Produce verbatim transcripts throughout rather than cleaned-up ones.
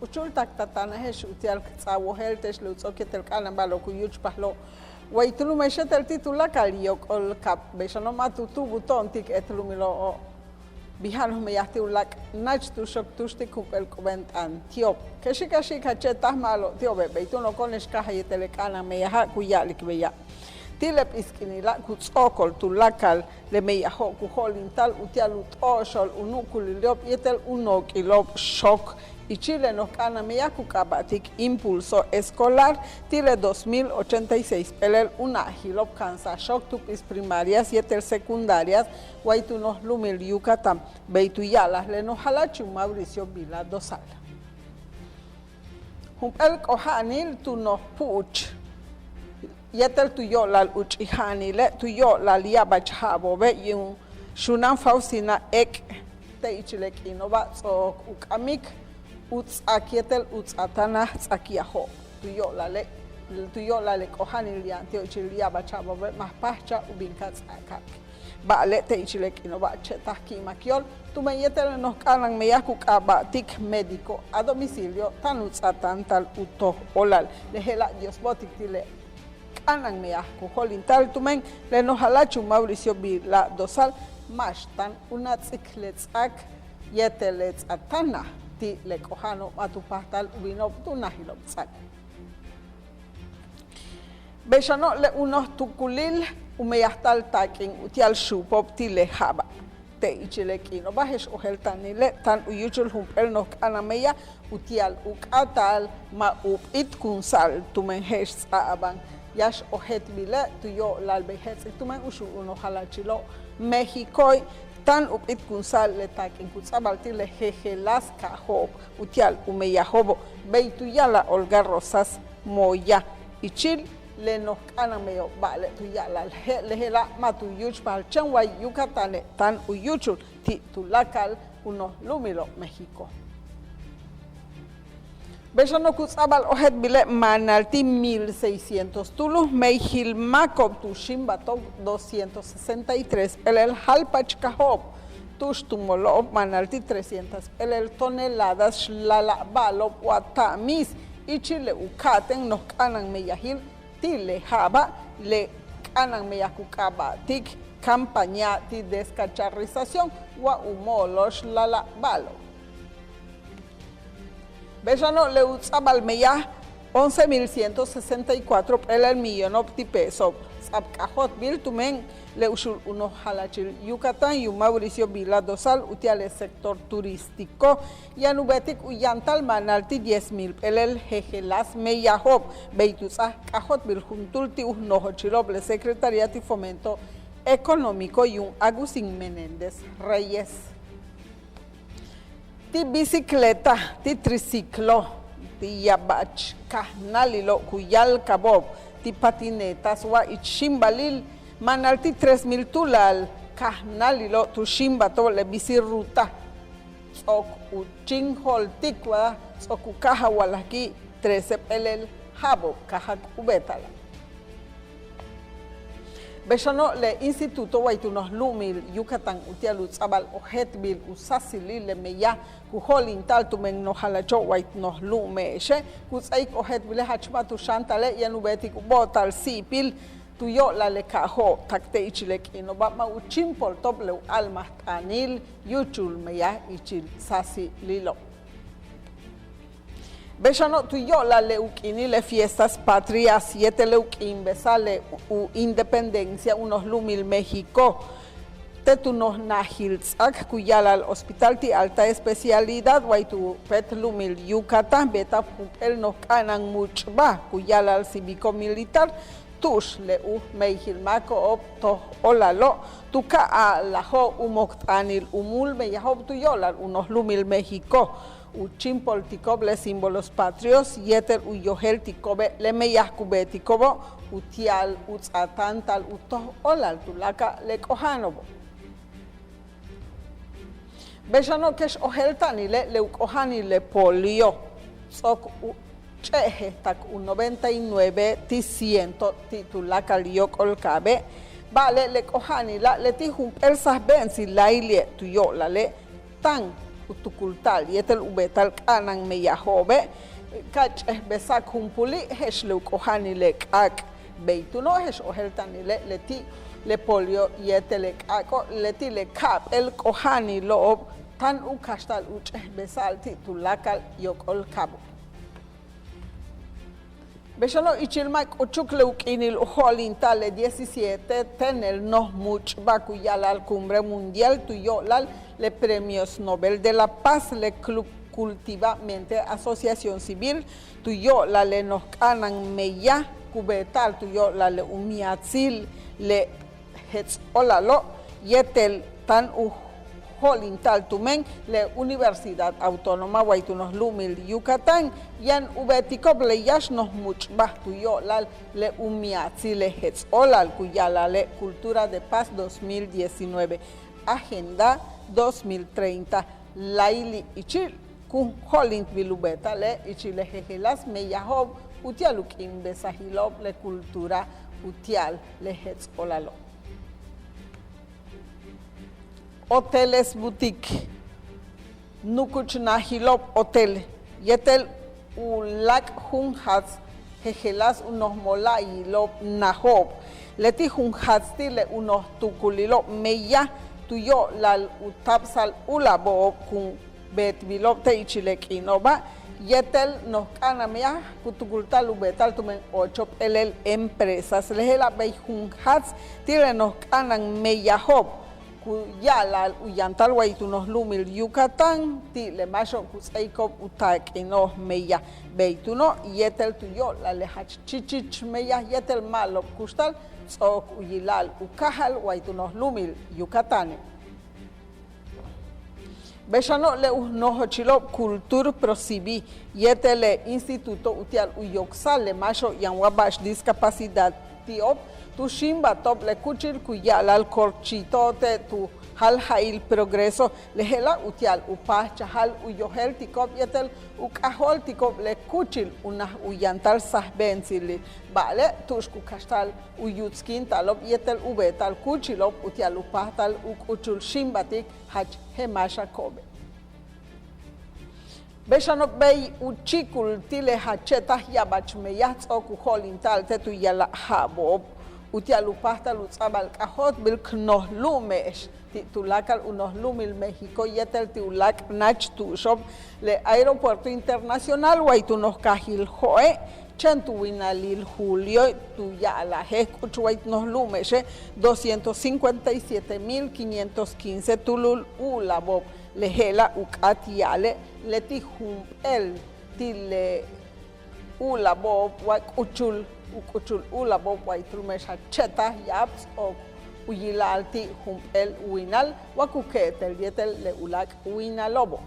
Uchul tak ta táane'ex uti'al k ts'a'abojel te'ex le u ts'o'ok yéetel k'a'ana'an ba'alo'ob ku yúuchpajlo'ob way tu lu'ume'ex yéetel ti' tuláakal yóok'ol kaab. Bey xano' ma' tu tu'ubul to'ontik et lu'umilo'ob. Bija'an noj meyaj ti' uláak' náach tu xook túuxtik jump'éel k'ubéen t'aan ti'ob. Kexi' ka xi'ik a che'taj ma'alob ti'obe', bey tu noko'one'ex káajal yéetel le k'a'ana'an meyaja' ku ya'alik beya'. Ti' le p'is k'iinila' ku ts'o'okol tuláakal le meyajo' ku jo'olinta'al uti'al u t'o'oxol u nu'ukulili'ob yéetel u nook'ilo'ob xook. Ichil le noj k'a'ana'an meyaj ku k'aaba'tik Impulso Escolar ti' le dos mil ochenta y seis p'éelel una'ajilo'ob ka'ansaj xook tu p'is primarias yéetel secundarias way tu noj lu'umil Yucatán, bey tu ya'alaj le noj jala'ach u Mauricio Vila Dosal. Jump'éel k'oja'anil tu noj pu'uch yéetel tu yo'olal u ch'ija'anile' tu yo'olal ya'abach ja'abo'obe' yuum xunáan Faustina Eek', te' ichil le k'iino'oba' ts'o'ok u k'amik u ts'áak yéetel u ts'aatáanaj ts'aak yajo'ob. Tu yo'olale' tu yo'olal le k'oja'anil yaan ti'ob ichil ya'abach ja'abo'obe' ma' páajchaj u bin ka ts'áaka'ak. Ba'ale' te' ichil le k'iino'oba' a che'taj ki'imak yóol tumen yéetel le noj k'a'ana'an meyaj ku k'aaba'tik médico a domicilio táan u ts'aatáanta'al u toj óolal. Le je'ela' Dios bo'otik ti' le k'a'ana'an meyaj ku jo'olinta'al tumen le noj jala'ach u Mauricio Vila Dosal máax táan u nats'ik le ts'áak yéetel le ts'aatáanaj ti' le k'oja'ano'ob ma' tu páajtal u bino'ob tu najilo'ob ts'áak. Bey xano' le u noj tuukulil u meyajta'al taak'in uti'al xuupo'ob ti' le ja'aba'. Te' ichil le k'iino'oba' je'ex ojéelta'anile' táan u yúuchul jump'éel noj k'a'ana'an meyaj uti'al u k'áata'al ma' u p'itkunsa'al tumen je'ex ts'a'aban yáax ojéeltbile' tu yo'olal bey jets'ik tumen u xuul u noj jala'achilo'ob Méxicoe' táan u p'itkunsa'al le taak'in ku ts'a'abal ti' le jejeláas kaajo'ob uti'al u meyajo'obo'. Bey tu ya'alaj Olga Rosas Moya ichil le noj k'a'ana'an meyajo'ob ba'ale' tu ya'alal je' le je'ela' ma' tu yúuchpajal chéen way Yucatane' táan u yúuchul ti' tuláakal u noj lu'umilo'ob México. Bey xano' ku ts'a'abal ojéeltbile' maanal ti' mil seiscientos túulul meyjil máako'ob tu xíimbato'ob doscientos sesenta y tres p'éelel jalpach kaajo'ob. Tu'ux tu moolo'ob maanal ti' trescientas p'éelel toneladas xlala' ba'alo'ob wa ta'amiis ichil le u ka'atéen noj k'a'ana'an meyajil ti' le ja'aba', le k'a'ana'an meyaj ku k'aaba'tik campaña ti' descacharrización wa u moolo'ob xlala' ba'alo'ob. Bey xano' le u ts'a'abal meyaj once mil ciento sesenta y cuatro p'éelel millono'ob ti' peso'ob ts'a'ab k'ajóoltbil tumen le u xuul u noj jala'achil Yucatán yuum Mauricio Vila Dosal uti'al le sector turístico yaan u beetik u yantal maanal ti' diez mil p'éelel jejeláas meyajo'ob. Bey tu ts'áaj k'ajóoltbil juntúul ti' u nojochilo'ob le Secretaría ti' Fomento Económico yuum Agustín Menéndez Reyes. Ti' bicicleta, ti' triciclo, ti' ya'abach kajnáalilo'ob ku yáalkabo'ob ti' patinetas wa ich xíimbalil maanal ti' tres mil túulal kajnáalilo'ob tu xíimbato'ob le bici ruta. Ts'o'ok u chíinjo'oltik wa ts'o'ok u káaj a walajki' trece p'éelel ja'abo'ob káajak u beeta'ala'. Bey xano' le instituto way tu noj lu'umil Yucatán uti'al u ts'a'abal ojéeltbil u sáasilil le meyaj ku jo'olinta'al tumen noj jala'acho' way noj lu'ume'exe' ku ts'áaik ojéeltbile' jach ma' tu xáantale' yaan u beetik u bo'otal si'ipil tu yo'olal le kaajo'ob tak te' ichil le k'iino'oba' ma' u chíimpolto'ob le u a'almajt'aanil yúuchul meyaj ichil sáasililo'ob. Bey xano' tu yo'olal le u k'iinil le fiestas patrias yéetel le u k'iimbesa'al le u independencia u noj lu'umil México te' tu noj najil ts'áak ku ya'ala'al Hospital ti' Alta Especialidad way tu péet lu'umil Yucatán beeta'ab jump'éel noj k'a'ana'an múuch'ba ku ya'ala'al cívico militar. Tu'ux le u meyjil máako'ob toj óolalo' tu ka'a a'alajo'ob u mokt'aanil u múul meyajo'ob tu yo'olal u noj lu'umil México u chíimpoltiko'ob le símbolos patrios yéetel u yojéeltiko'obe' le meyaj ku beetiko'obo' uti'al u ts'aatáanta'al u toj óolal tuláakal le k'oja'ano'obo'. Bey xano' kex ojéelta'anile' le u k'oja'anil le polio ts'o'ok u ch'e'ejej tak u noventa y nueve ti' ciento ti' tuláakal yóok'ol kaabe'. Ba'ale' le k'oja'anila' leti' jump'éel sajbe'entsil láayli'e' tu yo'olale' táan u tukulta'al yéetel u beeta'al k'a'ana'an meyajo'obe' ka ch'éejbesa'ak jumpuli' je'ex le u k'oja'anil le k'áak'. Bey túuno' je'ex ojéelta'anile' leti' le polio yéetel le k'áak'o', leti' le ka'ap'éel k'oja'anilo'ob táan u kaxta'al u ch'éejbesa'al ti' tuláakal yóok'ol kaabo'. Bey xano' ichil ma' k'uchuk le u k'iinil u jo'olinta'al le diecisiete téenel noj múuch'ba' ku ya'ala'al Cumbre Mundial tu yo'olal le Premios Nobel de la Paz, le Club Cultivamente Asociación Civil tu yo'olal le noj k'a'ana'an meyaj ku beeta'al tu yo'olal le u miatsil le jets' óolalo' yéetel táan u jo'olinta'al tumen le Universidad Autónoma way tu noj lu'umil Yucatán yaan u beetiko'ob le yáax noj múuch'ba' tu yo'olal le u miatsil le jets' óolal ku ya'ala'al le Cultura de Paz dos mil diecinueve, Agenda dos mil treinta. Layli' ichil ku jo'olintbil u beeta'ale' ichil le jejeláas meyajo'ob uti'al u k'iimbesajilo'ob le cultura uti'al le jets' óolalo'. Hoteles boutique, nukuchnajilo'ob hotel yéetel u láak' junjaats jejeláas u noj mola'ayilo'ob najo'ob, leti' junjaats ti' le u noj tuukulilo'ob meyaj tu yo'olal u táabsa'al úulabo'ob ku beetbilo'ob te' ichil le k'iino'oba' yéetel noj k'a'ana'an meyaj ku tukulta'al u beeta'al tumen ocho p'éelel empresas. Le je'ela' bey junjaats ti' le noj k'a'ana'an meyajo'ob ku ya'ala'al u yantal way tu noj lu'umil Yucatán ti' le máaxo'ob ku ts'áaiko'ob u taak'ino'ob meyaj. Bey túuno' yéetel tu yo'olal le jach chichich meyaj yéetel ma'alob kuxtal ts'o'ok u yila'al u káajal way tu noj lu'umil Yucatáne'. Bey xano' le u nojochilo'ob Cultur Prosiví yéetel le instituto uti'al u yoksa'al le máaxo'ob yaan wa ba'ax discapacidad ti'ob tu xíimbato'ob le kúuchil ku ya'ala'al Corchito te' tu jáal ja'il Progreso. Le je'ela' uti'al u páajchajal u yojéeltiko'ob yéetel u k'ajóoltiko'ob le kúuchil unaj u yantal sajbe'entsilil, ba'ale' tu'ux ku kaxta'al u yutskinta'alo'ob yéetel u beeta'al kúuchilo'ob uti'al u páajtal u k'uchul xíimbatik jach je'máaxako'obe'. Bey xano' bey u chíikul ti' le jache'taj ya'abach meyaj ts'o'ok u jo'olinta'al te' tu yalaj ja'abo'ob uti'al u páajtal u ts'a'abal k'ajóoltbil k noj lu'ume'ex ti' tuláakal u noj lu'umil México yéetel ti' u láak' náach tu'uxo'ob le Aeropuerto Internacional way tu noj kaajil Jo'e', chéen tu winalil julio tu ya'alaje' k k'uchul way tu noj lu'ume'exe' doscientos cincuenta y siete mil quinientos quince túulul úulabo'ob. Le je'ela' u k'áat ya'ale' leti' jump'éel ti' le úulabo'ob wa k'uchul u k'uchul úulabo'ob way tu lu'ume'ex jache'taj ya'ab ts'o'ok u yila'al ti' jump'éel winal wa ku ke'etel yéetel le u láak' winalo'obo'.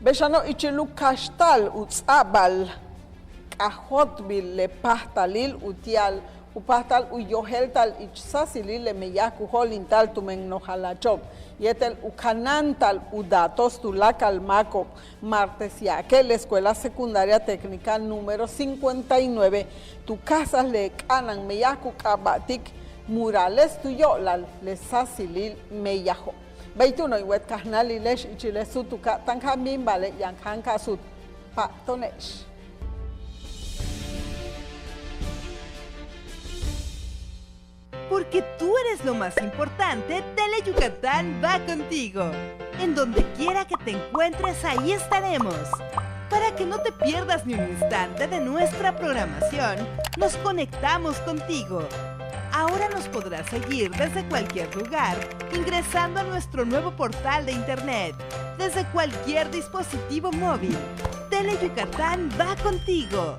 Bey xano' ichil u kaxta'al u ts'a'abal k'ajóoltbil le páajtalil uti'al u páajtal u yojéelta'al ich sáasilil le meyaj ku jo'olinta'al tumen noj jalacho'ob yéetel u kanáanta'al u datos tuláakal máako'ob. Martes ya'ake' le Escuela Secundaria Técnica número cincuenta y nueve tu káajsaj le k'a'ana'an meyaj ku k'aaba'tik murales tu yo'olal le sáasilil meyajo'. Bey túuno' in wéet kajnáalile'ex ichil le súutuka' táan ka bin ba'ale' yaan k jáan ka suut pa'ato'one'ex. Porque tú eres lo más importante, Tele Yucatán va contigo. En donde quiera que te encuentres, ahí estaremos. Para que no te pierdas ni un instante de nuestra programación, nos conectamos contigo. Ahora nos podrás seguir desde cualquier lugar ingresando a nuestro nuevo portal de internet, desde cualquier dispositivo móvil. Tele Yucatán va contigo.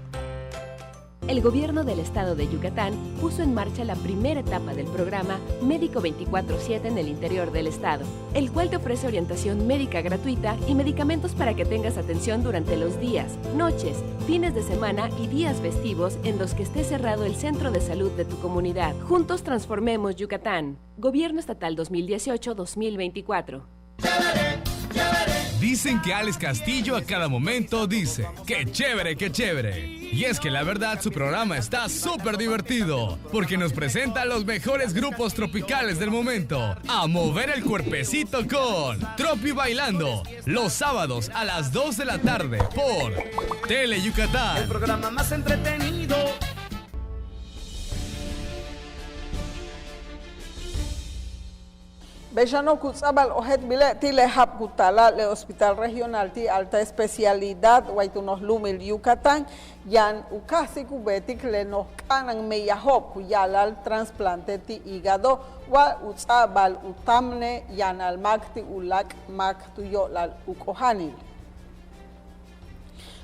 El gobierno del estado de Yucatán puso en marcha la primera etapa del programa Médico veinticuatro siete en el interior del estado, el cual te ofrece orientación médica gratuita y medicamentos para que tengas atención durante los días, noches, fines de semana y días festivos en los que esté cerrado el centro de salud de tu comunidad. Juntos transformemos Yucatán. Gobierno Estatal dos mil dieciocho, dos mil veinticuatro. Dicen que Alex Castillo a cada momento dice: ¡Qué chévere, qué chévere! Y es que la verdad su programa está súper divertido, porque nos presenta los mejores grupos tropicales del momento. A mover el cuerpecito con Tropi Bailando, los sábados a las dos de la tarde por Tele Yucatán. El programa más entretenido. Bey xano' ku ts'a'abal ojéeltbile' ti' le ja'ab ku taalal le Hospital Regional ti' Alta Especialidad way tu noj lu'umil Yucatán, yaan u káajsik u beetik le noj k'a'ana'an meyajo'ob ku ya'alal trasplante ti' hígado wa u ts'a'abal u táamne' yaanal máak ti' u láak' máak tu yo'olal u k'oja'anil.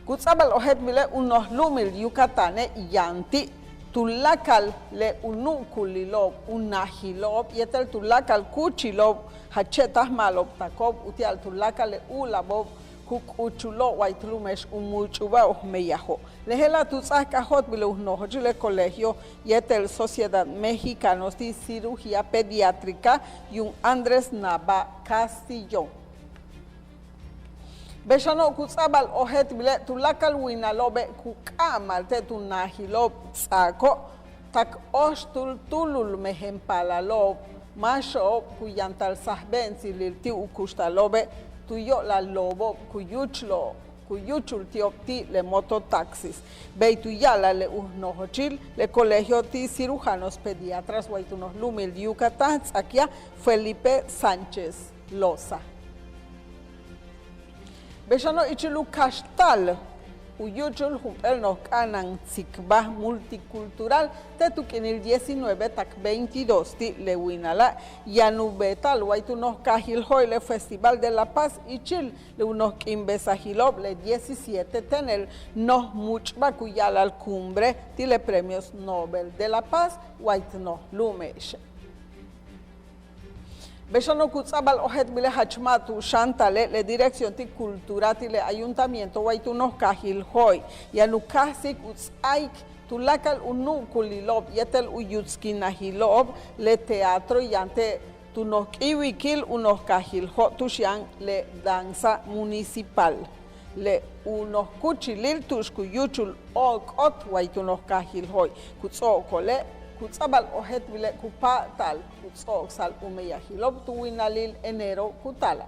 Ku ts'a'abal ojéeltbile' u noj lu'umil Yucatane' yaan ti' tuláakal le u nu'ukulilo'ob, u najilo'ob yéetel tuláakal kúuchilo'ob jach che'taj ma'alobtako'ob uti'al tuláakal le u'ula'abo'ob ku k'uchulo' way tu lu'ume'ex u múuch'uba'ob meyajo'. Le je'ela' tu ts'áaj k'ajóoltbile' u nojochil le colegio yéetel Sociedad Mexicanos ti' Cirugía Pediátrica yuum Andrés Nava Castillón. Bey xano' ku ts'a'abal ojéeltbile' tuláakal winalo'obe' ku k'a'amal te' tu najilo'ob ts'aako' tak óoxtúul túulul mejen paalalo'ob máaxo'ob ku yantal sajbe'entsilil ti' u kuxtalo'obe' tu yo'olal loobo'ob ku yúuchulo' ku yúuchul ti'ob ti' le mototaxis. Bey tu ya'alaj le u nojochil le colegio ti' cirujanos pediatras way tu noj lu'umil Yucatán ts'akyaj Felipe Sánchez Loza. Bey xano' ichil u kaxta'al u yúuchul jump'éel noj k'a'ana'an tsikbaj multicultural te' tu k'iinil diecinueve tak veintidós ti' le winala' yaan u beeta'al way tu noj kaajil Jo'olel le Festival de la Paz ichil le u noj k'iinbesajilo'ob le diecisiete tenel noj múuch'ba' ku ya'alal cumbre ti' le Premios Nobel de la Paz way tu noj lu'ume'exe'. Bey xano' ku ts'a'abal ojéeltbile' jach ma' tu xáantale' le Dirección ti' Cultura ti' le Ayuntamiento way tu noj kaajil Jo'olel yaan u káajsik u ts'áaik tuláakal u nu'ukulilo'ob yéetel u yutskinajilo'ob le teatro yaan te' tu noj k'íiwikil u noj kaajil Jo' tu'ux yaan le danza municipal. Le u noj kúuchilil tu'ux ku yúuchul óok'ot way tu noj kaajil Jo'olel ku ts'o'okole' ku ts'a'abal ojéeltbile' ku pa'ata'al u ts'o'oksa'al u meyajilo'ob tu winalil enero ku taalal.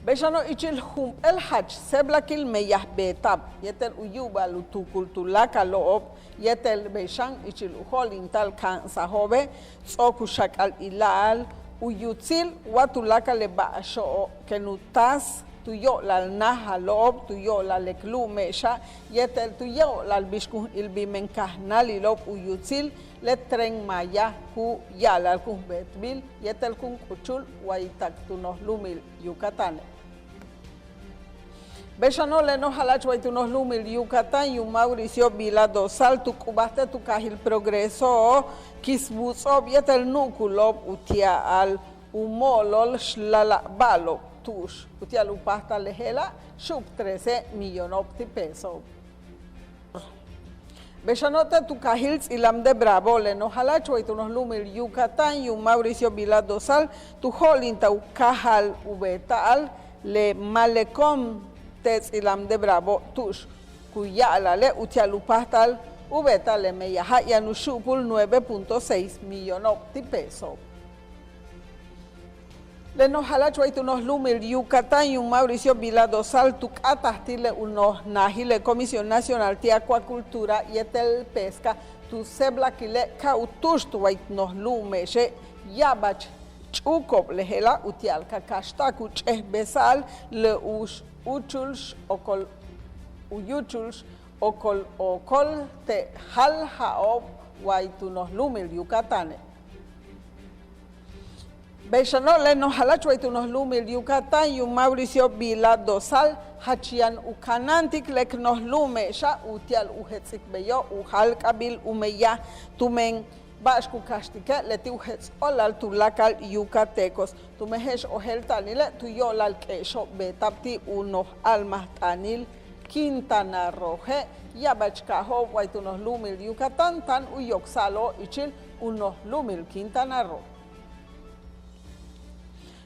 Bey xano' ichil jump'éel jach séeblakil meyaj beeta'ab yéetel u yu'uba'al u tuukul tuláakalo'ob yéetel bey xan ichil u jo'olinta'al ka'ansajo'obe' ts'o'ok u xak'al ila'al u yutsil wa tuláakal le ba'axo'ob kéen u taas tu yo'olal náajalo'ob tu yo'olal le k lu'ume'exa' yéetel tu yo'olal bix kun ilbil men kajnáalilo'ob u yutsil le Tren Maya ku ya'alal kun beetbil yéetel kun k'uchul way tak tu noj lu'umil Yucatane'. Bey xano' le noj jala'ach way tu noj lu'umil Yucatán yuum Mauricio Vila Dosal tu k'ubaj te' tu kaajil Progreso'o' kisbuuts'o'ob yéetel nu'ukulo'ob uti'al u mo'olol xlala'ba'alo'ob tu'ux uti'al u páajtal le je'ela' xu'up trece millono'ob ti' peso'ob. Bey xano' te' tu kaajil Tz'ilam de Bravo le noj jala'ach way tu noj lu'umil Yucatán yuum Mauricio Vila Dosal tu jo'olinta'al u káajal u beeta'al le malecón te' Tz'ilam de Bravo tu'ux ku ya'alale' uti'al u páajtal u beeta'al le meyaja' yaan u xu'upul nueve punto seis millono'ob ti' peso'ob. Le noj jala'ach way tu noj lu'umil Yucatán yuum Mauricio Vila Dosal tu k'áataj ti' le u noj najil le Comisión Nacional ti' Acuacultura yéetel Pesca tu séeblakile' ka u túuxt way noj lu'ume'exe' ya'abach ch'úuko'ob le je'ela' uti'al ka kaxta'ak u ch'éejbesa'al le u x úuchul x okol u yúuchul x okol ookol te' jal ja'ob way tu noj lu'umil Yucatane'. Bey xano' le noj jala'ach way tu noj lu'umil Yucatán yuum Mauricio Vila Dosal jach yaan u kanáantik le k noj lu'ume'exa' uti'al u jets'ik beyo' u jáalk'abil u meyaj tumen ba'ax ku kaxtike' leti' u jets' óolal tuláakal yucatecos tumen je'ex ojéelta'anile' tu yo'olal k'e'exo'ob beeta'ab ti' u noj a'almajt'aanil Quintana Rooe' ya'abach kaajo'ob way tu noj lu'umil Yucatán táan u yoksa'alo'ob ichil u noj lu'umil Quintana Roo.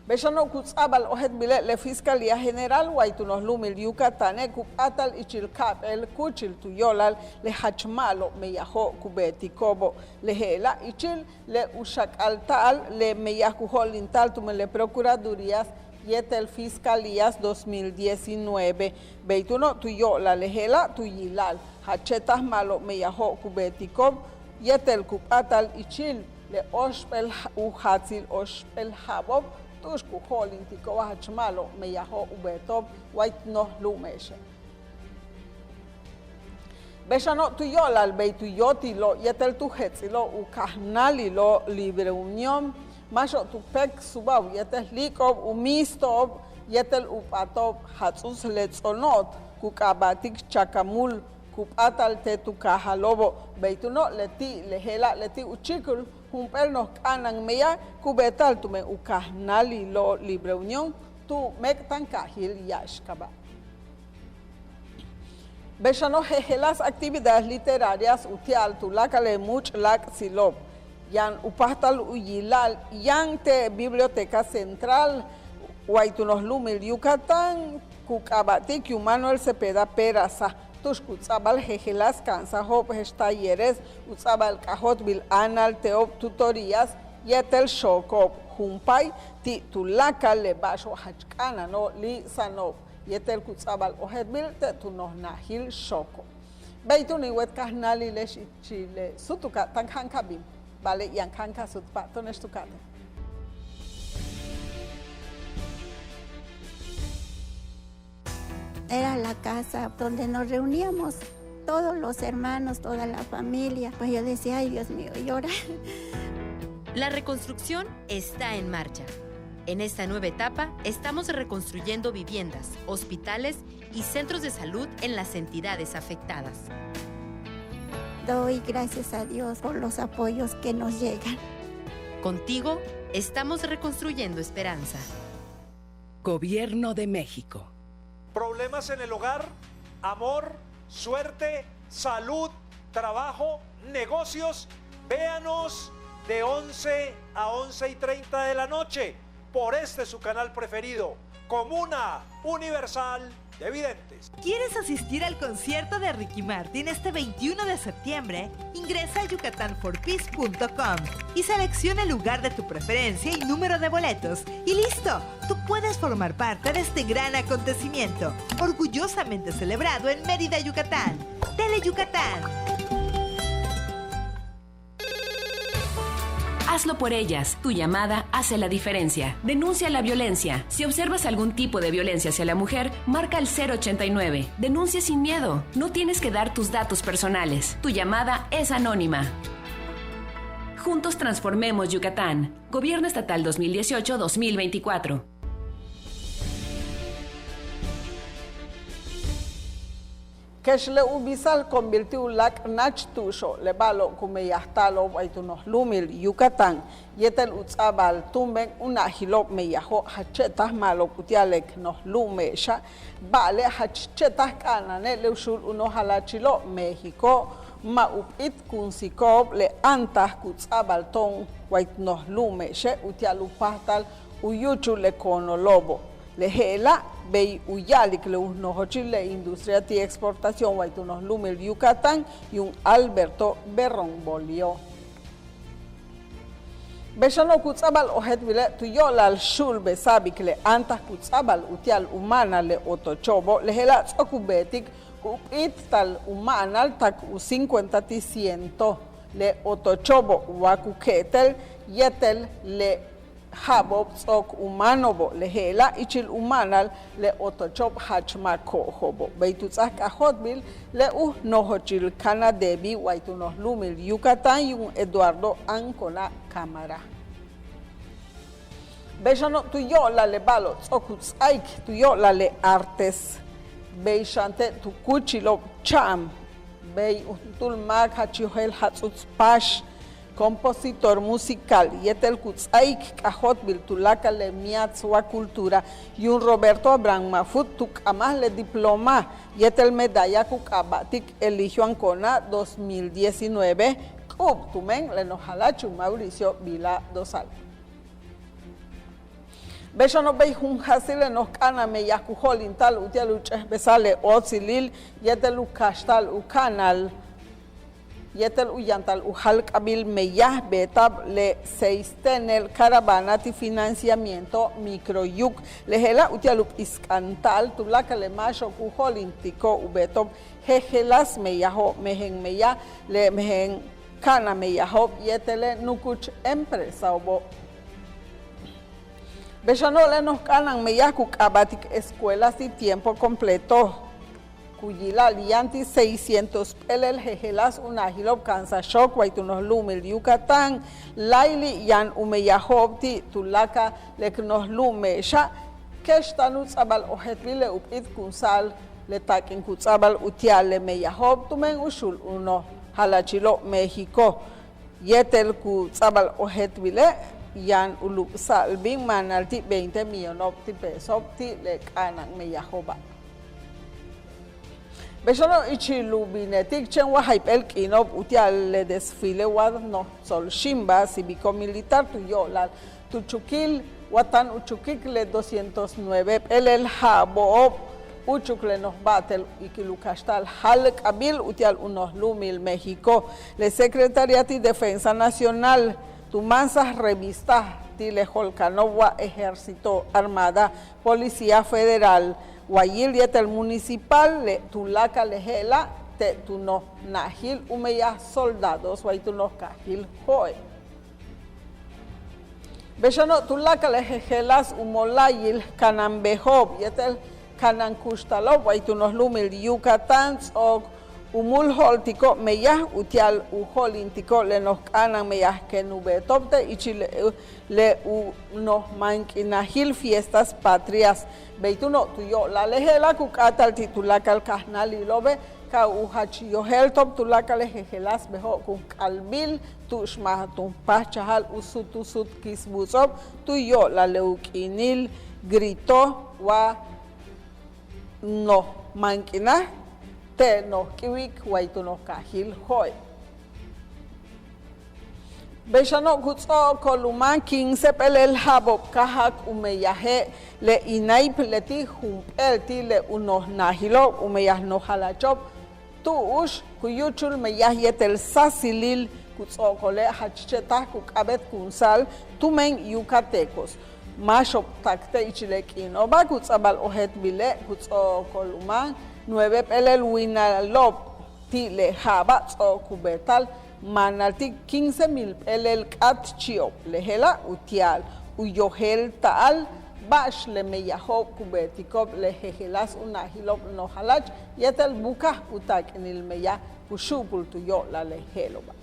Bey xano' ku ts'a'abal ojéeltbile' le Fiscalía General way tu noj lu'umil Yucatane' ku p'áatal ichil ka'ap'éel kúuchil tu yo'olal le jach ma'alob meyajo' ku beetiko'obo', le je'ela' ichil le u xak'alta'al le meyaj ku jo'olinta'al tumen le procuradurías yéetel fiscalías dos mil diecinueve. Bey túuno' tu yo'olal le je'ela' tu yila'al jach che'taj ma'alob meyajo' ku beetiko'ob yéetel ku p'áatal ichil le óoxp'éel u jaatsil óoxp'éel ja'abo'ob tu'ux ku jo'olintiko'ob jach ma'alob meyajo' u beeto'ob way noj lu'ume'exe'. Bey xano' tu yo'olal bey tu yóotilo' yéetel tu jets'ilo' u kajnáalilo' Libre Unión, máaxo'ob tu péek suba'ob yéetel líik'o'ob u míisto'ob yéetel u p'áato'ob jats'uts le ts'ono'ot ku k'aaba'tik Chacamul ku p'áatal te' tu kaajalo'obo'. Bey túuno' leti' le je'ela' leti' u chíikul jump'éel noj k'a'ana'an meyaj ku beeta'al tumen u kajnáalilo' Libre Unión tu méek'tankaajil Yaxcabal. Bey xano' jejeláas actividades literarias utia'al tuláakal le múuch' láak'tsilo'ob yaan u páajtal u yila'al yaan te' Biblioteca Central way tu noj lu'umil Yucatán ku k'aaba'tik Yu'un Manuel Cepeda Peraza tu'ux ku ts'a'abal jejeláas ka'ansajo'ob je'ex talleres u ts'a'abal k'ajóoltbil áanalte'ob tutorías yéetel xooko'ob jumpáay ti' tuláakal le ba'axo'ob jach k'a'ana'ano' líi'sa'ano'ob yéetel ku ts'a'abal ojéeltbil te' tu noj naajil xooko'. Bey túun in wéet kajnáalile'ex ichil le súutuka' táan k ja'ankabin ba'ale' yaan k ja'ankaj suut pa'ato'one'ex tu ka'atéen. Era la casa donde nos reuníamos todos los hermanos, toda la familia. Pues yo decía, ay, Dios mío, y ahora. La reconstrucción está en marcha. En esta nueva etapa, estamos reconstruyendo viviendas, hospitales y centros de salud en las entidades afectadas. Doy gracias a Dios por los apoyos que nos llegan. Contigo, estamos reconstruyendo esperanza. Gobierno de México. Problemas en el hogar, amor, suerte, salud, trabajo, negocios. Véanos de once a once y treinta de la noche por este su canal preferido, Comuna Universal de Videntes. ¿Quieres asistir al concierto de Ricky Martin este veintiuno de septiembre? Ingresa a yucatan for peace punto com y selecciona el lugar de tu preferencia y número de boletos. Y listo, tú puedes formar parte de este gran acontecimiento, orgullosamente celebrado en Mérida, Yucatán. Tele Yucatán. Hazlo por ellas. Tu llamada hace la diferencia. Denuncia la violencia. Si observas algún tipo de violencia hacia la mujer, marca el cero ochenta y nueve. Denuncia sin miedo. No tienes que dar tus datos personales. Tu llamada es anónima. Juntos transformemos Yucatán. Gobierno Estatal dos mil dieciocho, dos mil veinticuatro. Kex le u bisa'al ko'onbil ti' u láak' náach tu'uxo' le ba'alo'ob ku meyajta'alo'ob way tu noj lu'umil Yucatán yéetel u ts'a'abal túumben u najilo'ob meyajo' jach che'taj ma'alob uti'al le k noj lu'ume'exa', ba'ale' jach che'taj k'a'ana'ane' le u xuul u noj jala'achilo'ob México ma' u p'íitkunsiko'ob le áantaj ku ts'a'abal to'on way tu noj lu'ume'exe' uti'al u páajtal u yúuchul le koonolo'obo'. Le je'ela' bey u ya'alik le u nojochil le industria ti' exportación way tu noj lu'umil Yucatán yu'un Alberto Berrón Bolio. Bey xano' ku ts'a'abal ojéeltbile' tu yo'olal xu'ulbesa'abik le áantaj ku ts'a'abal uti'al u ma'anal le otocho'obo' le je'ela' ts'o'ok u beetik u p'íital u ma'anal tak u cincuenta ti' ciento le otocho'obo' wa ku ke'etel yéetel le ja'abo'ob ts'o'ok u máano'obo', le je'ela' ichil u ma'anal le otocho'ob jach ma' ko'ojo'obo'. Bey tu ts'áaj k'ajóoltbil le u nojochil Canadevi way tu noj lu'umil Yucatán yu'un Eduardo Ancona Cámara. Bey xano' tu yo'olal le ba'alo'ob ts'o'ok u ts'áaik tu yo'olal le artes. Bey xan te' tu kúuchilo'ob cha'an bey juntúul máak jach yojel jats'uts páax, compositor musical yéetel ku ts'áaik k'ajóoltbil tuláakal le miats wa cultura yu'un Roberto Abraham Mafut tu k'amaj le diploma yéetel medalla ku k'aaba'tik Eligio Ancona dos mil diecinueve, k'u'ub tumen le noj jala'ach yu'un Mauricio Vila Dosal. Bey xano' bey jun jasil le noj k'a'ana'an meyaj ku jo'olinta'al uti'al u ch'éejbesa'al le óotsilil yéetel u kaxta'al u ka'anal yéetel u yantal u jáalk'abil meyaj beeta'ab le seis téenel caravana ti' financiamiento Microyuc. Le je'ela' uti'al u p'isk'anta'al tuláakal le máaxo'ob ku jo'olintiko'ob u beeto'ob jejeláas meyajo'ob, mejen meyaj, le mejen ka'ana'an meyajo'ob yéetel le nukuch empresao'obo'. Bey xano' le noj k'a'ana'an meyaj ku k'aaba'tik escuelas ti' tiempo completo ku yila'al yaan ti' seiscientos p'éelel jejeláas u najilo'ob ka'ansaj xook way tu noj lu'umil Yucatán. Láayli' yaan u meyajo'ob ti' tuláakal le k noj lu'ume'exa', kex táan u ts'a'abal ojéeltbil le u p'íitkunsa'al le taak'in ku ts'a'abal uti'al le meyajo'ob tumen u xuul u noj jalachilo'ob México. Yéetel ku ts'a'abal ojéeltbile' yaan u luk'sa'al bin maanal ti' veinte millono'ob ti' peso'ob ti' le k'a'ana'an meyajo'oba'. Bey xano' ichil u binetik chéen wa jayp'éel k'iino'ob uti'al le desfile wa noj tsolxíimbal cívico militar tu yo'olal tu chukil wa táan u chukik le doscientos nueve p'éelel ja'abo'ob úuchuk le noj ba'atel ikil u kaxta'al jáalk'abil uti'al u noj lu'umil México. Le Secretaría ti' Defensa Nacional tu máansaj revista ti' le jo'olkano'ob wa Ejército, Armada, Policía Federal, wayil yéetel municipal, le tuláakal le je'ela' te' tu noj najil u meyaj soldados way tu noj kaajil Jo'e'. Bey xano' tuláakal le jejeláas u mola'ayil kanan bejo'ob yéetel kanan kuxtalo'ob way tu noj lu'umil Yucatán ts'o'ok u múul jo'oltiko'ob meyaj uti'al u jo'olintiko'ob le noj k'a'ana'an meyaj ken u beeto'ob te' ichil le u noj máank'inajil Fiestas Patrias. Bey túuno' tu yo'olal le je'ela' ku k'áata'al ti' tuláakal kajnáalilo'obe' ka u jach yojéelto'ob tuláakal le jejeláas bejo'ob kun k'albil tu'ux ma' tun páajchajal u sut u sut kisbuts'o'ob tu yo'olal le u k'iinil grito wa noj máank'inaj te' noj k'iwik way tu noj kaajil Jo'e'. Bey xano' ku ts'o'okol u máan quince p'éelel ja'abo'ob kajak u meyaje' le INAIP leti' jump'éel ti' le u noj najilo'ob u meyaj noj jalacho'ob tu'ux ku yúuchul meyaj yéetel sáasilil ku ts'o'okole' jach che'taj ku k'a'abéetkunsa'al tumen yucatecos. Máaxo'ob tak te' ichil le k'iino'oba' ku ts'a'abal ojéeltbile' ku ts'o'okol u máan nueve p'éelel winalo'ob ti' le ja'aba' ts'o'ok u beeta'al maanal ti' quince mil p'éelel k'áatchi'ob. Le je'ela' uti'al u yojéelta'al ba'ax le meyajo'ob ku beetiko'ob le jejeláas u najilo'ob noj jalach yéetel buka'aj u taak'inil meyaj ku xu'upul tu yo'olal le je'elo'oba'.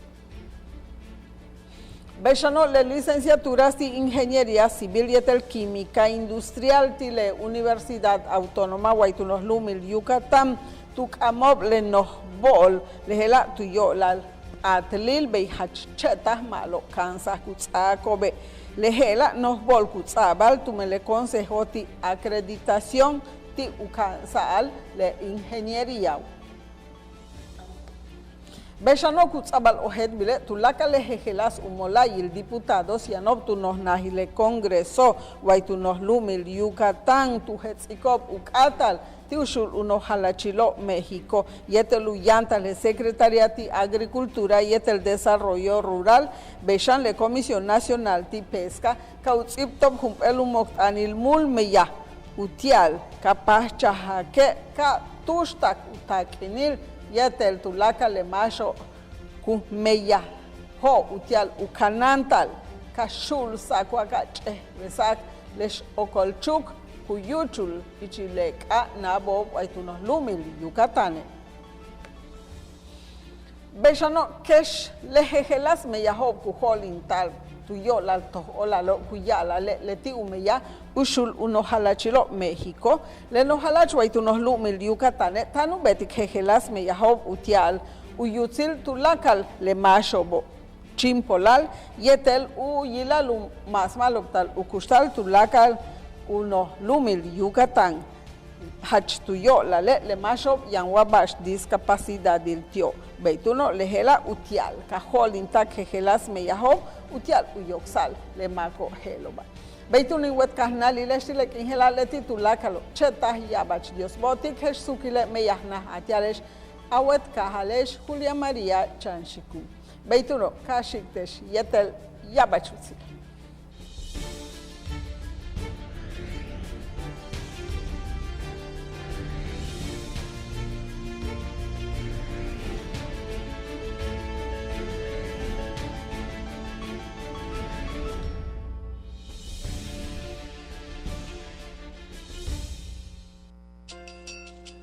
Bey xano' le licenciaturas ti' ingeniería civil yéetel química industrial ti' le Universidad Autónoma way tu noj lu'umil Yucatán tu k'amo'ob le noj bo'ol. Le je'ela' tu yo'olal p'aatlil bey jach che'taj ma'alob ka'ansaj ku ts'aako'obe'. Le je'ela' noj bo'ol ku ts'a'abal tumen le consejo ti' acreditación ti' u ka'ansa'al le ingenieriao'. Bey xano' ku ts'a'abal ojéeltbile' tuláakal le jejeláas u mola'ayil diputados yano'ob tu noj najil le Congreso way tu noj lu'umil Yucatán tu jets'iko'ob u k'áatal ti' u xu'ul u noj jalachilo'ob México yéetel u yantal le Secretaría ti' Agricultura yéetel Desarrollo Rural bey xan le Comisión Nacional ti' Pesca ka u ts'íibto'ob jump'éel u mokt'anil múul meyaj uti'al ka páajchajake' ka túuxtak u taak'inil yéetel tuláakal le máaxo'ob ku meyajo'ob uti'al u kanáanta'al ka xu'ulsa'ak wa ka ch'éejbesa'ak le x-okolchuk ku yúuchul ichil le k'a'ana'abo'ob way tu noj lu'umil Yucatáne'. Bey xano' kex le jejeláas meyajo'ob ku jo'olinta'al tu yo'olal toj óolalo' ku ya'alale' leti' u meyaj u xu'ul u noj jalachilo'ob México. Le noj jalach way tu noj lu'umil Yucatáne' táan u beetik jejeláas meyajo'ob uti'al u yutsil tuláakal le máaxo'obo' chíimpolal yéetel u yila'al u máasmalobtal u kuxtal tuláakal u noj lu'umil Yucatán. Jach tu yo'olale' le máaxo'ob yaan wa ba'ax discapacidadil ti'ob. Bey túuno' le je'ela' uti'al ka jo'olinta'ak jejeláas meyajo'ob uti'al u yoksa'al le máako'ob je'elo'oba'. Bey túun in wéet kajnáalile'ex ti' le k'iin je'ela' leti' tuláakalo', che'taj ya'abach Dios bo'otik je'ex suukile' meyaj naj a ti'ale'ex a wéet kaajale'ex Julia María chan xiikun. Bey túuno' ka xi'ik te'ex yéetel ya'abach utsil.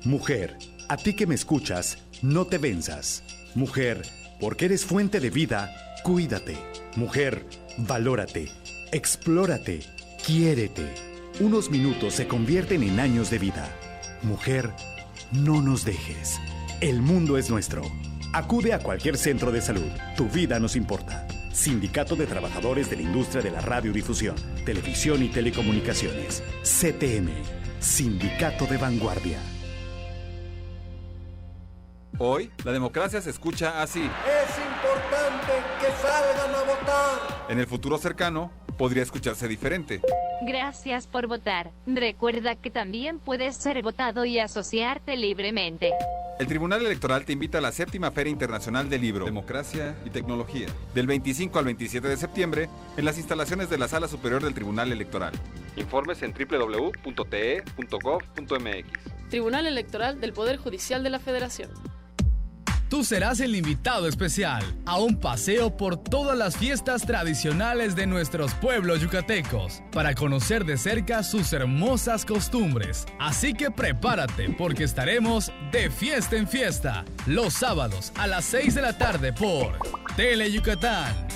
Mujer, a ti que me escuchas, no te venzas. Mujer, porque eres fuente de vida, cuídate. Mujer, valórate, explórate, quiérete. Unos minutos se convierten en años de vida. Mujer, no nos dejes. El mundo es nuestro. Acude a cualquier centro de salud. Tu vida nos importa. Sindicato de Trabajadores de la Industria de la Radiodifusión, Televisión y Telecomunicaciones. C T M. Sindicato de Vanguardia. Hoy, la democracia se escucha así. Es importante que salgan a votar. En el futuro cercano, podría escucharse diferente. Gracias por votar. Recuerda que también puedes ser votado y asociarte libremente. El Tribunal Electoral te invita a la séptima Feria Internacional del Libro, Democracia y Tecnología, del veinticinco al veintisiete de septiembre, en las instalaciones de la Sala Superior del Tribunal Electoral. Informes en w w w punto t e punto gov punto m x. Tribunal Electoral del Poder Judicial de la Federación. Tú serás el invitado especial a un paseo por todas las fiestas tradicionales de nuestros pueblos yucatecos para conocer de cerca sus hermosas costumbres. Así que prepárate, porque estaremos de fiesta en fiesta los sábados a las seis de la tarde por Tele Yucatán.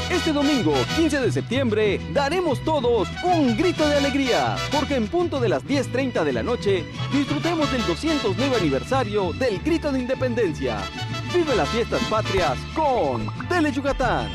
Este domingo, quince de septiembre, daremos todos un grito de alegría, porque en punto de las diez treinta de la noche disfrutemos del doscientos nueve aniversario del Grito de Independencia. Vive las fiestas patrias con Tele Yucatán.